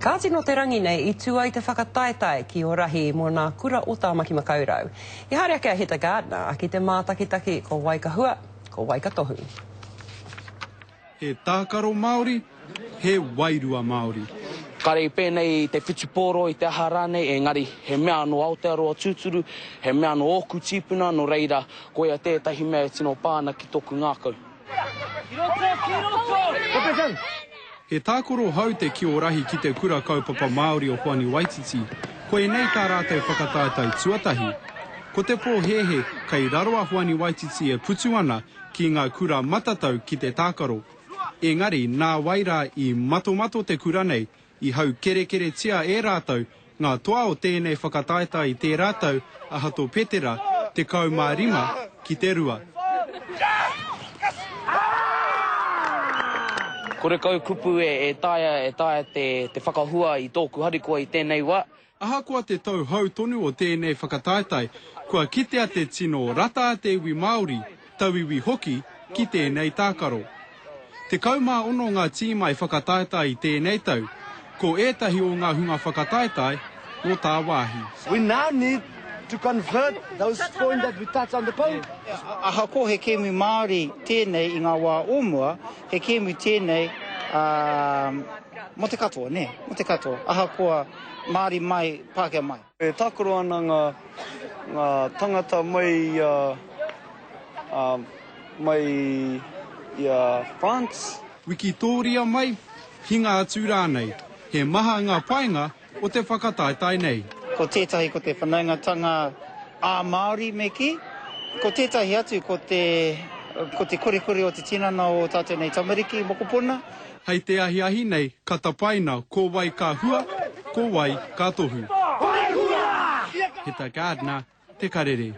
Kāti nō te rangi nei i tū ai te whakataetae ki Orahi mō nā kura o Tāmaki Makaurau. I haere ake a Heta Gardiner ki te mātakitaki ko wai ka hua, ko wai ka tohu. He tākaro Māori, he wairua Māori. Kare i pēnei i te whutupōro, i te aha rānei, engari he mea nō Aotearoa tūturu, he mea nō ōku tīpuna, nō reira, koia tētahi mea e tino pā ana ki tōku ngākau. He tākaro hou te Kiorahi ki te Kura Kaupapa Māori o Hoani Waititi, koinei tā rātou whakataetae tuatahi. Ko te pōhēhē kei raro a Hoani Waititi e putu ana ki ngā kura matatau ki te tākaro. Engari nā wai rā i matomato te kura nei, i haukerekeretia e rātou ngā toa o tēnei whakataetae i tērā tau a Hato Petera, 15 ki te rua. Korekau kupu e taea e taea te whakahua i tōku harikoa i tēnei wā. Ahakoa te tau hou tonu o tēnei whakataetae, kua kitea te tino rata a te iwi Māori, tauiwi hoki, ki tēnei tākaro. 16 ngā tīma i whakataetae i tēnei tau, ko ētahi o ngā hunga whakataetae nō tāwāhi. We now need to convert those point that we touch on the pole. Ahakoa he kēmu Māori tēnei i ngā wā o mua, he kēmu tēnei mō te katoa, nē, mō te katoa, ahakoa Māori mai, Pākehā mai. E tākaro ana ngā, ngā tangata mai i a, a, mai i a France. Wikitōria mai, hinga atu rānei, he maha ngā painga o te whakataetae nei. Ko tētahi ko te whanaungatanga ā-Māori me kī, ko tētahi atu ko te, ko te korikori o te tinana o ō tātou nei tamariki, mokopuna. Hei te ahiahi nei ka tapaina ko wai ka hua, ko wai ka tohu. Heta Gardiner, Te Karere.